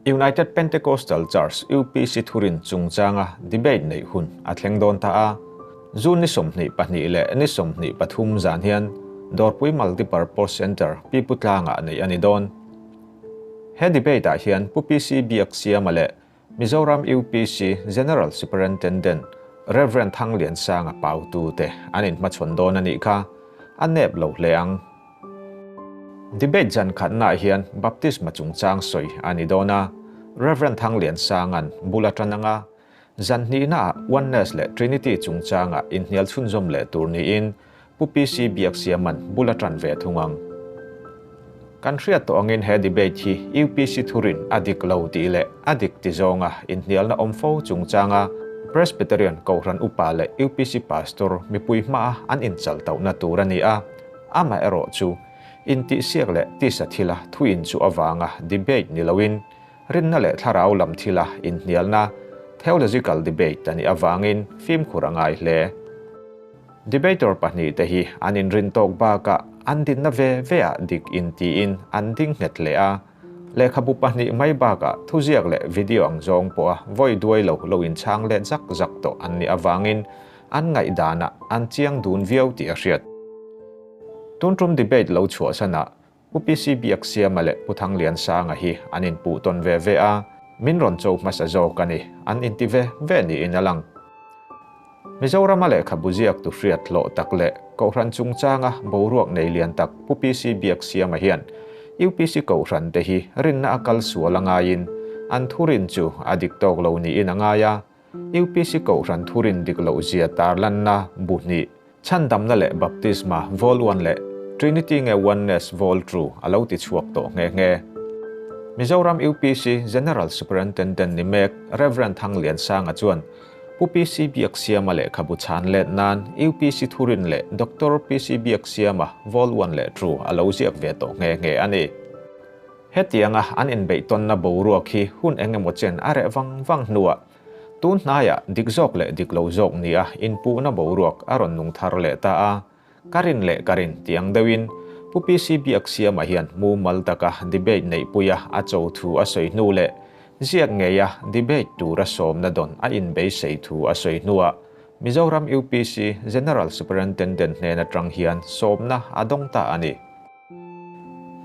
United Pentecostal Church, UPC, thurin chungchanga debate neih hun a thleng dawn ta a. June ni 22 leh ni 23 zan hian Dawrpui Multipurpose Centre, Pipu tlangah neih a ni dawn. He debate-ah hian Pu PC Biaksiama leh Mizoram UPC General Superintendent Rev. Thangliansanga pautute an inhmachhawn dawn a nih kha, a nep lo hle ang. Debate zan khatnaah hian baptisma chungchang sawi a ni dawn a, Rev. Thangliansanga'n bul a tan ang a, zan hnihnaah Oneness leh Trinity chungchangah inhnial chhunzawm leh tur niin Pu PC Biaksiama'n bul a tan ve thung ang. Kan hriat tawh angin he debate hi UPC thurin a dik lo tih leh a dik ti zawnga inhnialna awm fo chungchanga Presbyterian Kohhran Upa leh UPC Pastor mipui hmaa an inchal tauhna tur a ni a. Amaherawh chu, intihsiak leh tisa thila thuin chu avanga debate ni loin rinna leh thlarau lam thila inhnialna, theological debate, a nih avangin fimkhur a ngai hle. Debater pahnihte hi an inrin tawk bakah an dinna ve veah dik intiin an ding nghet hle a. Lehkhabu pahnih mai bakah thuziak leh video ang zawng pawha vawi duai lo lo inchhang let zak zak tawh an nih avangin an ngaihdanah an chiang dun viau tih a hriat. Tun tum debate lo chhuahsanah Pu PC Biaksiama leh Pu Thangliansanga hi an inpuh tawn ve ve a, min rawn cho hmasa zawk a ni, an inti ve ve niin a lang. Mizorama lehkhabu ziaktu hriat hlawh tak leh Kohhran chungchanga boruak nei lian tak Pu PC Biaksiama hian UPC Kohhran te hi rinna a kal sual a ngaiin an thurin chu a dik tawk lo niin a ngai a, UPC Kohhran thurin dik loh zia tarlanna bu hnih, Chhandamna leh Baptisma Vol One leh Trinity nge Oneness Vol Two a lo ti chhuak tawh nghe nghe. Mizoram UPC General Superintendent ni mek Rev. Thangliansanga chuan Pu PC Biaksiama lehkhabu chhan let nan UPC thurin leh Doctor PC Biaksiama Vol One leh Two a lo ziak ve tawh nghe nghe a ni. Hetianga an inbeihtawnna boruak hi hun eng emaw chen a reh vang vang hnuah tun hnaiah dik zawk leh dik lo zawk nia inpuhna boruak a rawn nung thar leh ta a, ka rin leh ka rin tih ang deuhin Pu PC Biaksiama hian mumal taka debate neihpuia a cho thu a sawi hnu leh ziak ngeia debate tura sawmna dawn a inbeisei thu a sawi hnuah Mizoram UPC General Superintendent hnen atang hian sawmna a dawng ta a ni.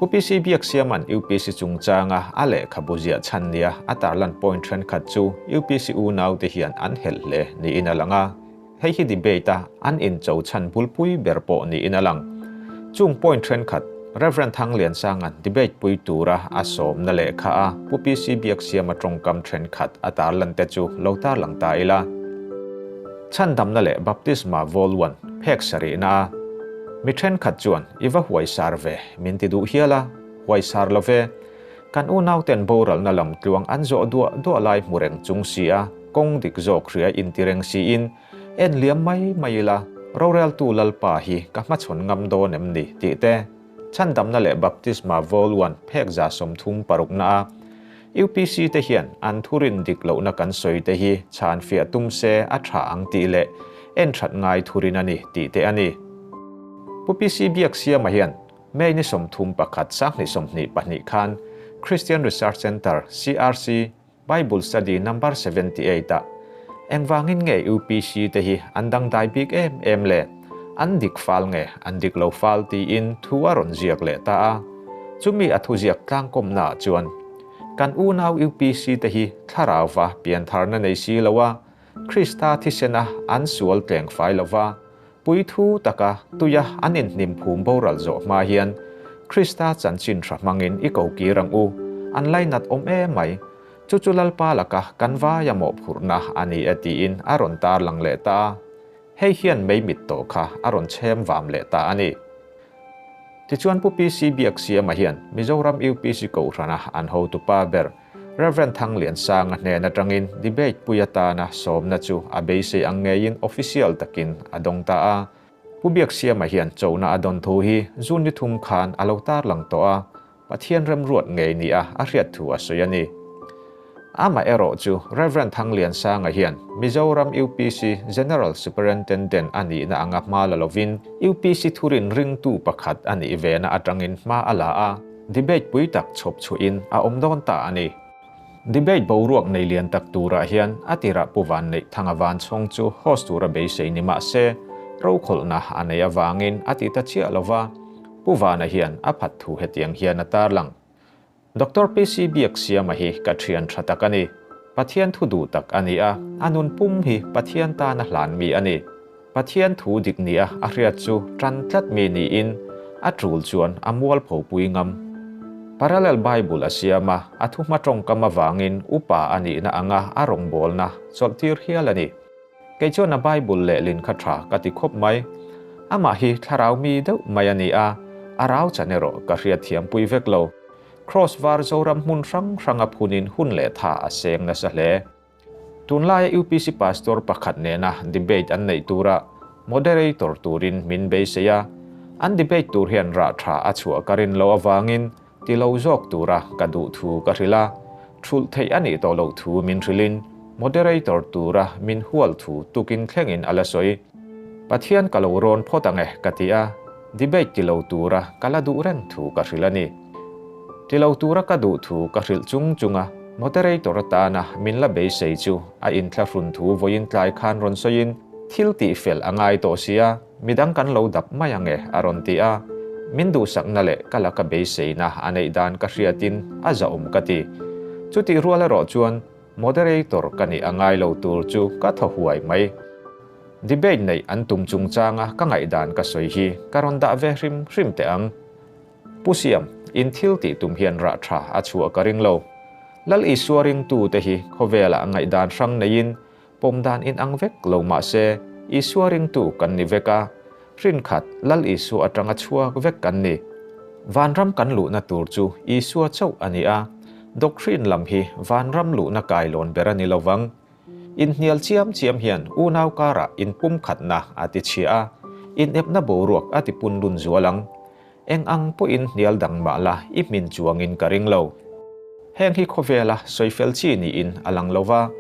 Pu PC Biaksiama'n UPC chungchanga a lehkhabu ziah chhan nia a tarlan point thenkhat chu UPC unaute hian an helh hle niin a lang a, hei hi debate-a an incho chhan bulpui ber pawh niin a lang. Chung point thenkhat Rev. Thangliansanga'n debate pui tura a sawmna lehkha a Pu PC Biaksiama tawngkam thenkhat a tarlan te chu lo tarlang ta ila. Chhandamna leh Baptisma Vol. One phek sarihna a mi thenkhat chuan I va huaisar ve, min ti duh hial a, huaisar lo ve. Kan unauten boralna lam tluang an zawh duah duah lai hmu reng chung si a, kawng dik zawk hria inti reng siin, en liam mai mai ila, roreltu Lalpa hi ka hmachhawn ngam dawn em ni tih te, Chhandamna leh Baptisma Vol. One phek 36 na a UPC te hian an thurin dik lohna kan sawi te hi chhan fiah tum se a tha ang tih leh en that ngai thurin a ni tih te a ni. Pu PC Biaksiama hian May ni 31 2022 khan Christian Research Centre, CRC, Bible Study Number 78 ah engvangin nge UPC te hi an dangdai bik em em le? An dik fal nge an dik lo fal tiin thu a rawn ziak leh ta a. Chumi a thuziak tlangkawmna ah chuan kan unau UPC te hi thlarauva piantharna nei si lo a, Krista thisena an sual tleng fai lo va, puithu taka tuia an inhnim phum boral zawh hma hian Krista chanchin tha hmangin i ko kir ang u, an lainat awm em mai. Chu chu Lalpa laka kan vaia mawhphurhna a ni e tiin a rawn tarlang leh ta a. Hei hian mei mit tawh kha a rawn chhem vam leh ta a ni. Tichuan Pu PC Biaksiama hian Mizoram UPC Kohhrana an hotupa ber Rev. Thangliansanga hnen atangin debate pui atana sawmna chu a beisei ang ngeiin official takin a dawng ta a. Pu Biaksiama hian chona a dawn thu hi June ni thum khan a lo tarlang tawh a, Pathian remruat ngei nia a hriat thu a sawi a ni. Amah erawh chu Rev. Thangliansanga hian Mizoram UPC General Superintendent a nihna anga hma la lovin UPC thurin ringtu pakhat a nih vena atangin hma a la a, debate pui tak chhawp chhuahin a awm dawn ta a ni. Debate boruak nei lian tak turah hian a tirah Pu Vanneihthanga Vanchhawng chu host tura beisei ni mah se, rokhawlhna a nei avangin a ti ta chiah lo va, Pu Vana hian a phat thu hetiang hian a tarlang. Doctor PC Biaksiama hi ka thian tha tak a ni. Pathian thu duh tak a ni a, a nun pum hi Pathian tana hlan mi a ni. Pathian thu dik nia a hriat chu tan tlat mi niin a tul chuan a mualpho pui ngam. Parallel Bible a siam a, a thuhma tawngkam avangin upa a nihna anga a rawngbawlna chawlhtir hial a ni. Kei chuan a Bible lehlin kha tha ka ti khawp mai. Amah hi thlarau mi deuh mai a ni a, a rau chan erawh ka hriatthiampui vek lo. Kraws var Zoram hmun hrang hranga phunin hun leh tha a seng nasa hle. Tunlaia UPC Pastor pakhat nena debate an neih tura moderator turin min beisei a, an debate tur hian rah tha a chhuah ka rin loh avangin ti lo zawk tura ka duh thu ka hrilh a, thulh theih a nih tawh loh thu min hrilhin moderator tura min hual thu tukin thlengin a la sawi. Pathian ka lo rawn phawt ang e ka ti a, debate ti lo tura ka la duh reng thu ka hrilh a ni. Ti lo tura ka duh thu ka hrilh chung chung a, moderator atana min la beisei chu a inthlahrun thu vawiin tlai khan rawn sawiin, Thil tih fel a ngai tawh sia, midang kan lo dap mai ang e a rawn ti a. Min duhsakna leh ka laka beiseina a neih dan ka hriatin a zahawm ka ti. Chutih rual erawh chuan moderator ka nih a ngai lo tur chu ka thaw huai mai. Debate neih an tum chungchanga ka ngaihdan ka sawi hi ka rawn dah ve hrim hrim teh ang. Pu Siam, in thil tih tum hian rah tha a chhuah ka ring lo. Lal Isua ringtute hi khawvelah ngaihdan hrang neiin pawm dan inang vek lo mah se, Isua ringtu kan ni vek a, hrinkhat Lal Isua atanga chhuak vek kan ni. Vanram kan luhna tur chu Isua chauh a ni a, doctrine lam hi vanram luhna kailawn ber a ni lovang. Inhnial chiam chiam hian unau karah inpumkhatna a ti chhia a, inepna boruak a ti punlun zual ang. Eng ang pawhin hnial dang mah la i hmin chuangin ka ring lo. Heng hi khawvela sawifel chi niin a lang lo va,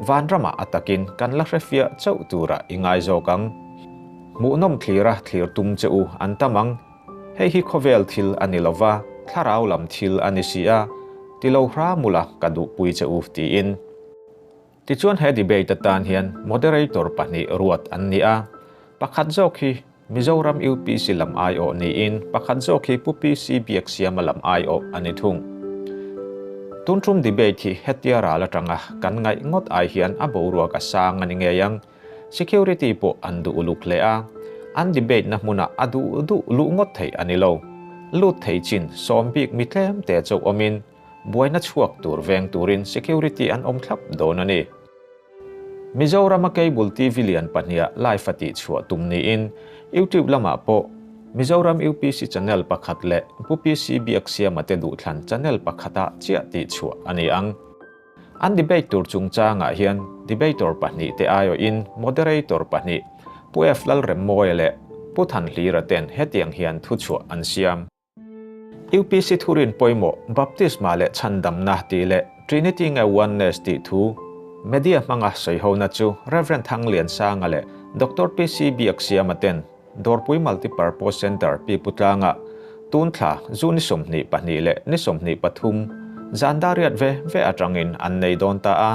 vanramah a takin kan la hrefiah chauh turah i ngai zawk ang. Hmuhnawm thlira thlir tum che u an tam ang. Hei hi khawvel thil a ni lo va, thlarau lam thil a ni si a, ti lo hram ula ka duhpui che u tiin. Tichuan he debate atan hian moderator pahnih ruat an ni a, pakhat zawk hi Mizoram UPC lam aiawh niin pakhat zawk hi Pu PC Biaksiama lam aiawh a ni thung. Tun tum debate hi hetia ral atanga kan ngaih ngawt ai hian a boruak a sang a ni ngei ang. Security pawh an duh uluk hle a, an debate na hmunah a duh duh luh ngawt theih a ni lo. Lut thei chin sawm bik mi tlem te chauh awmin Buaina chhuak tur veng turin security an awm thlap dawn a ni. Mizorama Cable TV lian pahniha live a tihchhuah tum niin YouTube lamah pawh Mizoram UPC channel pakhat leh Pu PC Biaksiama te duhthlan channel pakhatah chiah tihchhuah a ni ang. An debate tur chungchangah hian debater pahnihte aiawhin moderator pahnih Pu F Lalremmawia leh Pu Thanhlira ten hetiang hian thuchhuah an siam. UPC thurin pawimawh Baptisma leh Chhandamna tih leh Trinity nge Oneness tih thu media hmanga sawihona chu Rev. Thangliansanga leh Doctor PC Biaksiama ten Dawrpui Multipurpose Centre Piputlanga tun thla zu ni 22 leh ni 23 zan dariat ve ve atangin an nei dawn ta a.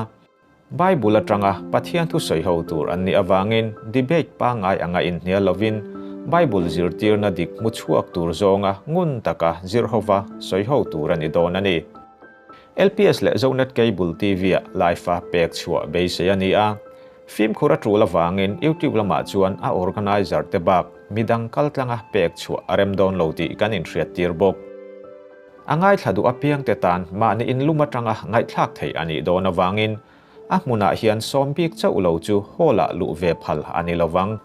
Bible atanga Pathian thu sawi ho tur an nih avangin debate pangngai anga inhnial lovin Bible zirtirna dik hmu chhuak tur zawnga ngun taka zir hova sawi ho tur a ni dawn a ni. LPS leh Zonet Cable TV-ah live-a pek chhuah beisei a ni a. Fimkhur a tul avangin YouTube lamah chuan a organizer te bak midang kaltlanga pek chhuah a rem dawn lo tih kan inhriattir bawk. A ngaithla duh apiangte tan mahni inlum atanga ngaihthlak theih a nih dawn avangin a hmunah hian sawm bik chauh lo chu hall-ah luh ve phal a ni lovang.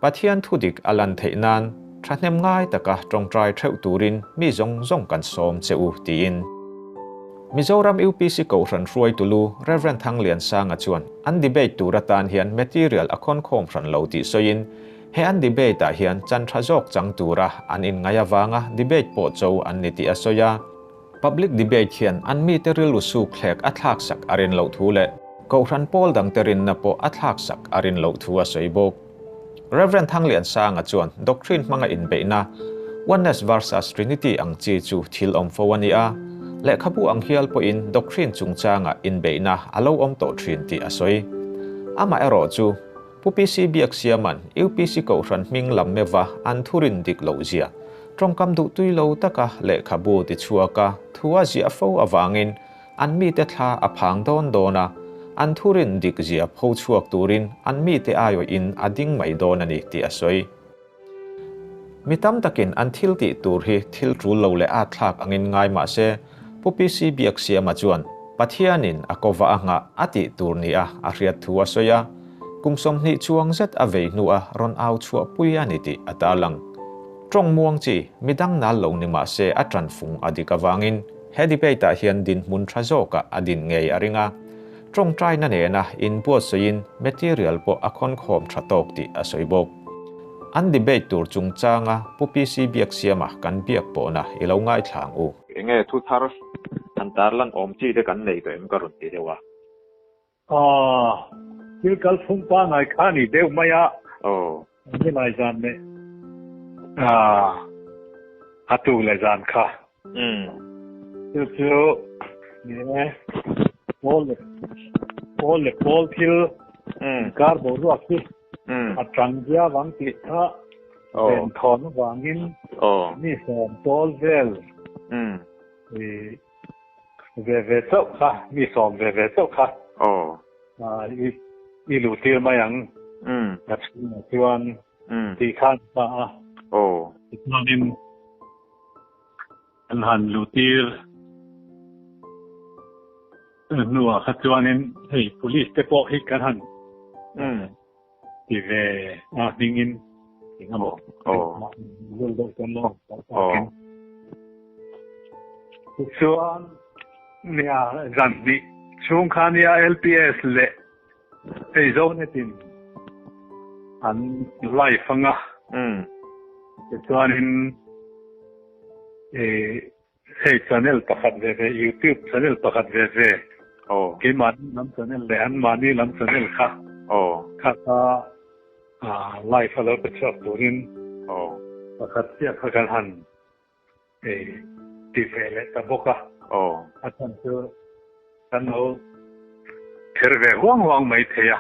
Pathian thudik a lan theih nan thahnem ngai taka tawngtai theuh turin mi zawng zawng kan sawm che u tiin. Mizoram UPC Kohhran hruaitu lu Rev. Thangliansanga chuan an debate tur atan hian material a khawnkhawm hran lo tih sawiin He an debate ah hian chan tha zawk chang tura an inngaih avanga debate pawh cho an ni tih a sawi a. Public debate hian an mite rilru suk thlek a thlaksak a rin loh thu leh Kohhran pawl dangte rinna pawh a thlaksak a rin loh thu a sawi bawk. Rev. Thangliansanga chuan doctrine hmanga inbeihna, Oneness versus Trinity ang chi chu thil awm fo a ni a. Lehkhabu ang hial pawhin doctrine chungchanga inbeihna a lo awm tawh thin tih a sawi. Amaherawhchu, Pu PC Biaksiama'n UPC Kohhran hming lam meuha an thurin dik loh zia, tawngkam duhtui lo taka lehkhabu tichhuaka thu a ziah fo avangin an mite thla a phang dawn dawn a, an thurin dik zia pho chhuak turin an mite aiawhin a ding mai dawn a ni tih a sawi. Mi tam takin an thil tih tur hi thil tul lo leh at thlak angin ngai mah se, Pu PC Biaksiama chuan Pathianin a kova a nghah a tih tur nia a hriat thu a sawi a, kum 20 chuang zet a vei hnua rawn au chhuahpui a ni tih a tarlang. Tawng muang chi midang nal lo ni mah se a tan fung a dik avangin he debate ah hian dinhmun tha zawkah a din ngei a ring a, tawngtaina nena inbuatsawiin material pawh a khawnkhawm tha tawk tih a sawi bawk. An debate tur chungchanga Pu PC Biaksiama kan biak pawhna i lo ngaithla ang u. Enge thu thar han tarlan awm chi te kan nei tawh em ka rawn ti deuh a. Aw, thil kal phung pangai kha a ni deuh mai a. Aw. Ni lai zan leh a tuk leh zan kha. Thil chu ni e, pawl leh pawl leh pawl thil inkar boruak hi a tang viau ang tih kha venthawn avangin mi sawm pawl vel Ve ve chauh kha, mi sawm ve ve chauh kha. Aw. I i luh tir mai ang. A chhungah chuan tih khan ta a. Aw. Tichuanin an han luh tir hnuah kha chuanin hei police te pawh hi kan han ti ve a hmingin eng emaw lul deuh chuan maw tichuan nia zan hnih chhung kha nia LPS leh hei Zonetin an live anga tichuanin Hei channel pakhat ve ve, YouTube channel pakhat ve ve, keimahni lam channel leh anmahni lam channel kha kha kha live a lo pe chhuak turin pakhat chiah kha kan han ti ve leh ta bawk a. A chhan chu kan lo kher ve huang huang mai thei a.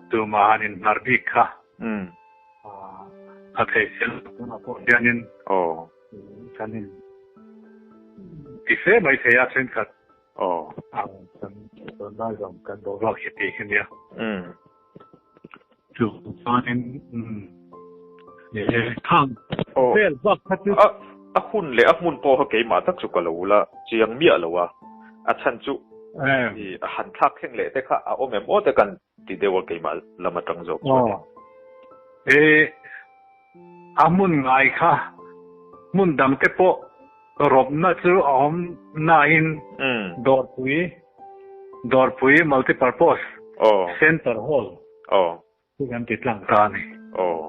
Tumah han inhnar bik kha. A theih zel tunah pawh hianin kan in ti fe mai thei a thenkhat kan tunlai zawng kan boruak hi tih hi nia. Chu chuanin khang vel bak kha chu. A hun leh a hmun pawh kha keimah tak chu ka lo la chiang miah lo a, a chhan chu a han thlak thleng leh te kha a awm em aw te kan Ti deuh a keimah lam atang zawk chuan. Aw. E, a hmun ngai kha hmun dang te pawh rawpna chu a awm nain Dawrpui, Dawrpui Multipurpose Centre Hall chu kan ti tlang ta a ni. Aw.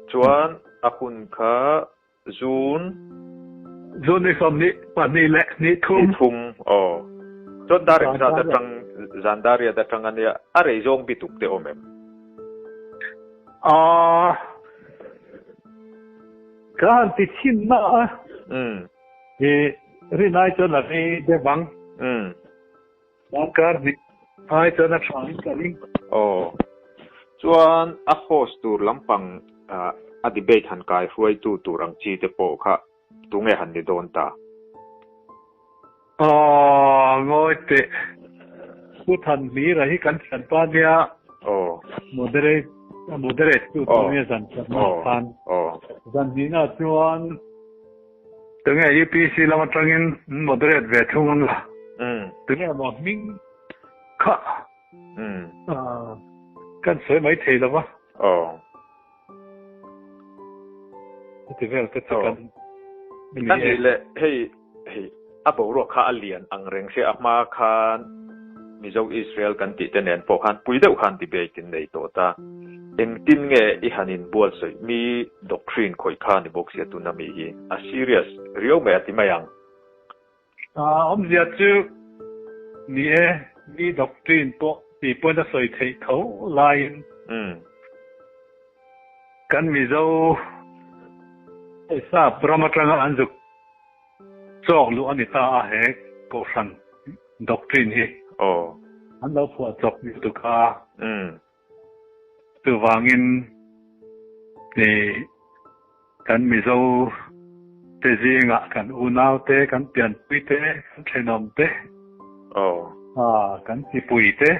Chuan a hun kha June. June ni 22 leh ni thum. Ni thum, aw. Chuan dar engzat atang, zan dar riat atang a nia, a rei zawng bituk te awm em? Aw. Ka han ti chhin na a. I rin ai chuan a rei deuh ang. Darkar hnih ai chuan a tha in ka ring. Aw. Chuan a host tur lampang a debate han kai hruaitu tur ang chi te pawh kha tunge han ni dawn ta? Aw, ngawi teh. Pu Thanhlira hi kan thianpa nia. Aw. Moderate, moderate tu tur nia zan khatna khan. Aw. Zan hnihna chuan. Tunge UPC lam atangin an moderate ve thung ang a? Tunge maw hming kha kan sawi mai thei lo va. Heti vel te chu kan ni e. A nih leh hei hei a boruak kha a lian ang reng sia a hma khan Mizo Israel kan tih te nen pawh khan pui deuh khan debate in nei tawh ta. Engtin nge i han inbuatsaih mi doctrine khawih kha ni bawk sia tuna mi hi a serious riau mai a ti mai ang. Awmzia chu ni e, mi doctrine pawh tih pawhin a sawi theih tho laiin kan Mizo sap ram atanga an zuk. Chawk luh a ni ta a he Kohhran doctrine hi. Aw. An lo phuah chawp lutuk a. Chuvangin kan Mizo te zingah kan unau te, kan pianpui te, kan thenawm te, kan chipui te,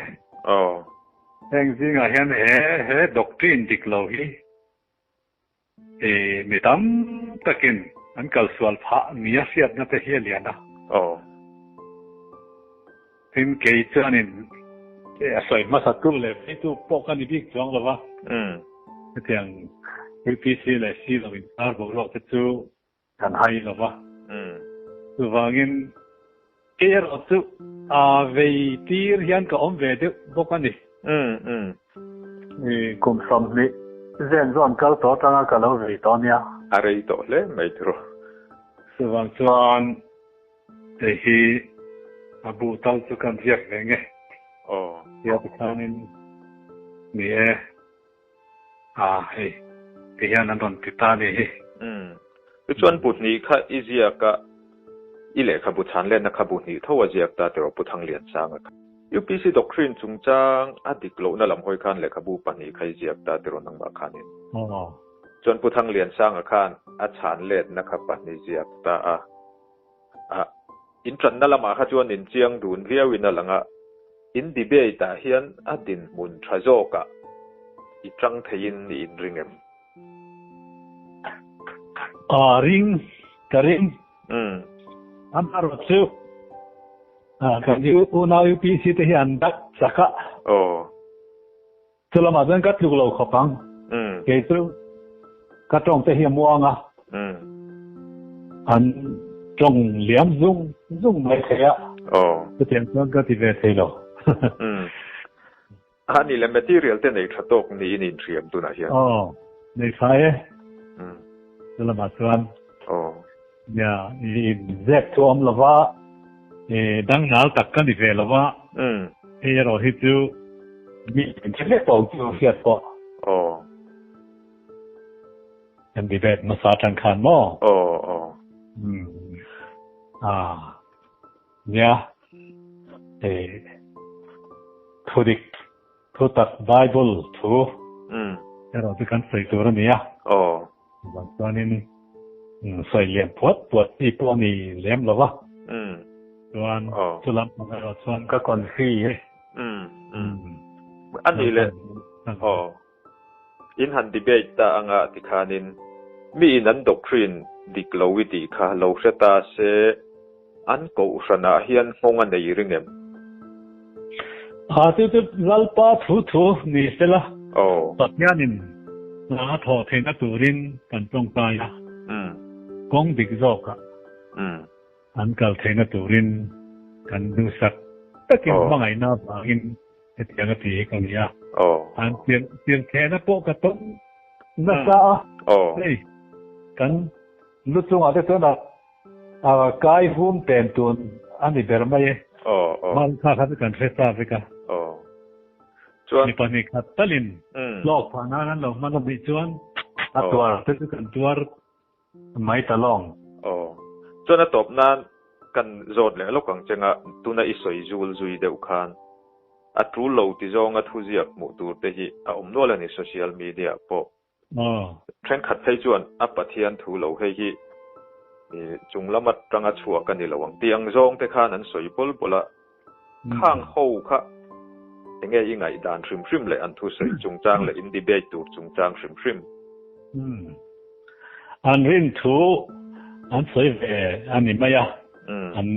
heng zingah hian he he doctrine dik lo hi mi tam takin an kalsual phah nia hriatna te hi a lian a. Tin, kei chuanin a sawi hmasa tu leh veitu pawh ka ni bik chuang lo va. Hetiang UPC leh C lo inkar boruak te chu kan hai lo va. Chuvangin kei erawh chu a vei tir hian ka awm ve deuh bawk a ni. Kum 20 zen zawn kal tawh atanga ka lo vei tawh nia. A rei tawh hle mai tiraw. Chuvang chuan Hei hi a bu tal chu kan ziak ve nge. Aw. Tia tikhanin ni e. A hei ti hian an rawn ti ta ni hi. Umm. Tichuan bu hnih kha i ziak a, i lehkhabu chhan lenna kha bu hnih tho a ziak ta tiraw Pu Thangliansanga kha. UPC doctrine chungchang a dik lohna lam hawi khan lehkhabu pahnih kha i ziak ta tiraw nangmah khanin. Aw. Chuan Pu Thangliansanga khan a chhan letna kha pahnih ziak ta a. A, in tanna lamah kha chuan in chiang dun viauin a lang a, in debate ah hian a dinhmun tha zawkah i tang theiin i inring em? A, ring, ka ring. Amaherawh chu kan unau UPC te hi an dak chak a. Aw. Chu lamah chuan ka tluk lo khawp ang. Kei chu ka tawng te hi a muang a. An tawng liam zung zung mai thei a. Chutiang chuan ka ti ve thei lo. A ni le, material te nei tha tawk niin inhriam tunah hian. Aw, nei tha e. Chu lamah chuan. Nia, i zep thu awm lo va, dangnal tak ka ni ve lo va, hei erawh hi chu mi engkim vek pawh chu hriat pawh. Aw. Kan debate hmasa atang khan maw? Aw, aw. Ah, nia, thudik Thu tak Bible thu erawh chu kan sawi tur a ni a. Aw. Chuvang chuanin sawi lian puat puat chi pawh a ni lem lo va. Chuan chu lam pang erawh chuan ka confi e. A nih le. Aw. In han debate ta anga tikhanin mi in an doctrine dik lo i tih kha lo hre ta se. An kohhranah hian nghawng a nei ring em? A chu chu Lalpa thu thu ni sela. Aw. Pathianin hna a thawh theihna turin kan tawngtai a. Kawng dik zawkah an kal theihna turin kan duhsak takin hmangaihna avangin hetiang a ti hi ka ni a. Aw. An tirthehna pawh ka tawng nasa a. Aw. Hei kan lu chungah te chuan a A kai vum pen tun a ni ber mai e. Aw, aw. Hman kha kha chu kan hre sa vek a. Aw. Chuan. Mi pahnih khat talin hlawk phah nan an lo hman a nih chuan a tuar te chu kan tuar mai ta lawng. Aw. Chuan a tawp nan kan zawt leh lawk ang cheng a, tuna i sawi zul zui deuh khan a tul lo ti zawnga thuziak hmuh tur te hi a awm nual a ni social media pawh. Thenkhat phei chuan a Pathian thu lo hei hi chung lam atanga chhuak a ni lo ang tih ang zawng te khan an sawi bawl bawl a. Khang ho kha enge i ngaihdan hrim hrim leh an thusawi chungchang leh in debate tur chungchang hrim hrim? An rin thu an sawi ve a ni mai a, an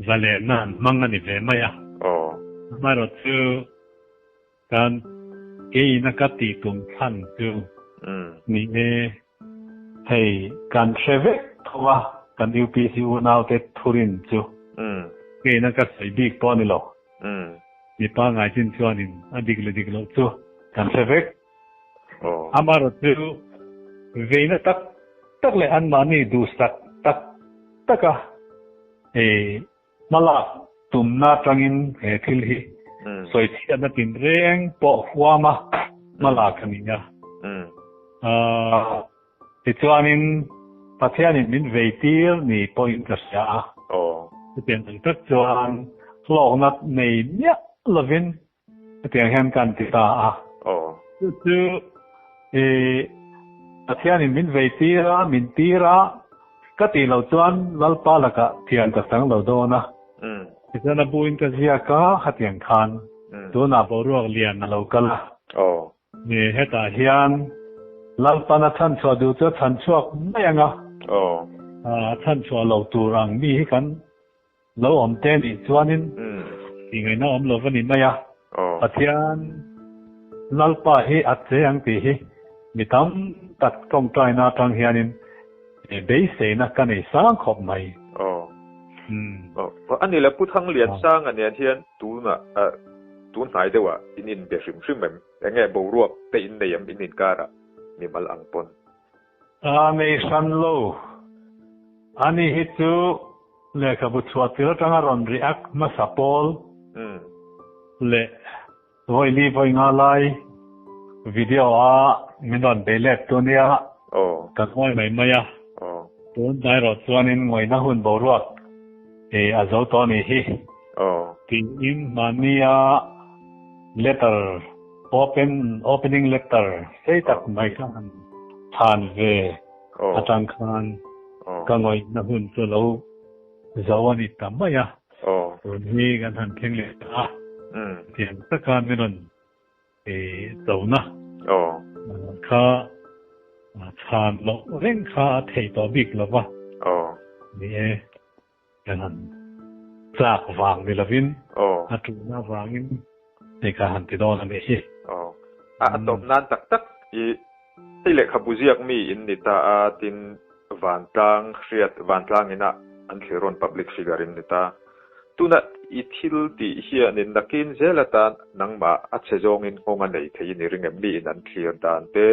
zalenna an hmang a ni ve mai a. Amaherawhchu Kan keina ka tih tum chhan chu ni e, hei kan hre vek tho a, kan UPC unaute thurin chu keina ka sawi bik pawh a ni lo. Mi pangngai chin chuanin a dik leh dik loh chu kan hre vek. Amaherawh chu veina tak tak leh anmahni duhsak tak taka hei Hmalak tumna atangin he thil hi sawichhiatna tinreng pawh huama hmalak a ni a. Tichuanin Pathianin min vei tir ni pawhin ka hria a. Chutiang ang tak chuan hlawkna nei miah lovin hetiang hian kan ti ta a. Chu chu i Pathianin min vei tir a, min tir a, ka tih loh chuan Lalpa lakah thian ka chang lo dawn a. Tichuan a buin ka ziak a, khatiang khan tunah boruak lian a lo kal a. Ni, hetah hian Lalpan a chhanchhuah duh chu a chhanchhuak mai ang a, a chhanchhuah lo tur ang mi hi kan lo awm te nih chuanin tih ngaihna awm lo va ni mai a. Pathian Lalpa hi a che ang tih hi mi tam tak tawngtaina atang hianin beiseina ka nei sang khawp mai. A ni le, Pu Thangliansanga nen hian tunah Tun hnai deuhah in inbe hrim hrim em? Enge boruak te in nei em in inkarah mimal ang pawn? A nei hran lo. Ani hi chu lehkhabu chhuah tir atanga rawn react hmasa pawl leh vawi li vawi nga lai video a min rawn bei let tu nia ka ngawi mai mai a. Tun hnai erawh chuanin ngawihna hun boruak a zo tawh a nih hi. Tiin mahnia letter open opening letter sei tak mai kha han chhan ve atang khan ka ngawihna hun chu lo zo a ni ta mai a. Tun hi kan han thleng leh ta a. Tiang taka min rawn chona kha chhan loh reng kha a theih tawh bik lo va. Ni e. Kan han chak vang ni lovin a tuhna vangin hei ka han ti dawn a nih hi. Aw. A tawp nan tak tak i hei lehkhabu ziak mi in ni ta a tin vantlang hriat vantlang ina an thlir rawn public figure in ni ta. Tuna i thil tih hianin nakin zel atan nangmah a chhe zawngin nghawng a nei thei i ni ring em mi in an thlir dan te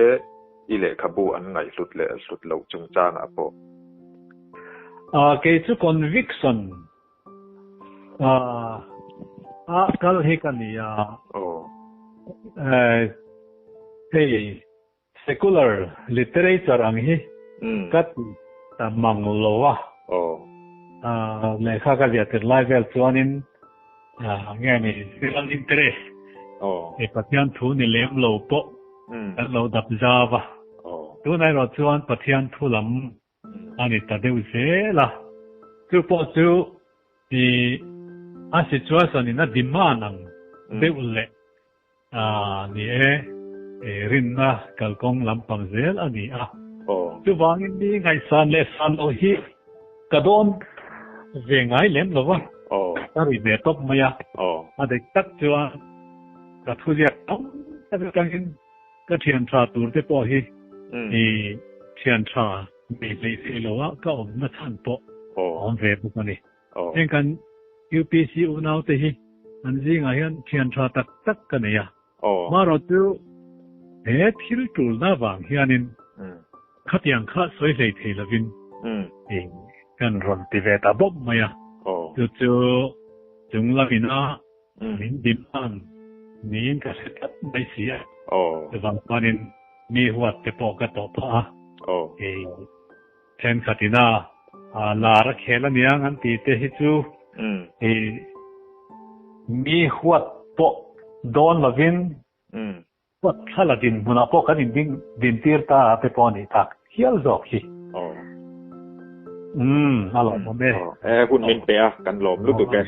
i lehkhabu an ngaihhlut leh hlut loh chungchangah pawh. Kei chu conviction ah kal hi ka ni a. Hei secular literature ang hi ka ti ta mang lo a. Lehkha ka ziah tir lai vel chuanin nge ni general interest hei Pathian thu ni lem lo pawh kan lo dap zau a. Tunah erawh chuan Pathian thu lam A ni ta deuh zel a. Chu pawh chu i a situation in a demand ang deuh leh ni e, rinna kalkawng lampang zel a ni a. Chuvangin mi ngaihsan leh san loh hi ka dawn ve ngai lem lo va, ka ri ve tawp mai a. A dik tak chuan ka thuziak tam tak atangin Ka thian tha tur te pawh hi i thian tha nei hleih theih lo a ka awmna chhan pawh a awm ve bawk a ni. Heng kan UPC unau te hi an zingah hian thian tha tak tak ka nei a. Marawh chu he thil tulna vang hianin khatiang kha sawi hlei thei lovin kan rawn ti ve ta bawk mai a. Chu chu chung lamina Min demand niin ka hre tlat mai si a. Chuvang chuanin mi huat te pawh ka tawh phah a. Hei thenkhat ina lar a khel aniang an ti te hi chu hei mi huat pawh dawn lovin huat thla la dinhmunah pawh kan inding dintir ta te pawh a nih tak hial zawk hi. A lawmawm e. Hun min pe a, kan lawm lutuk e.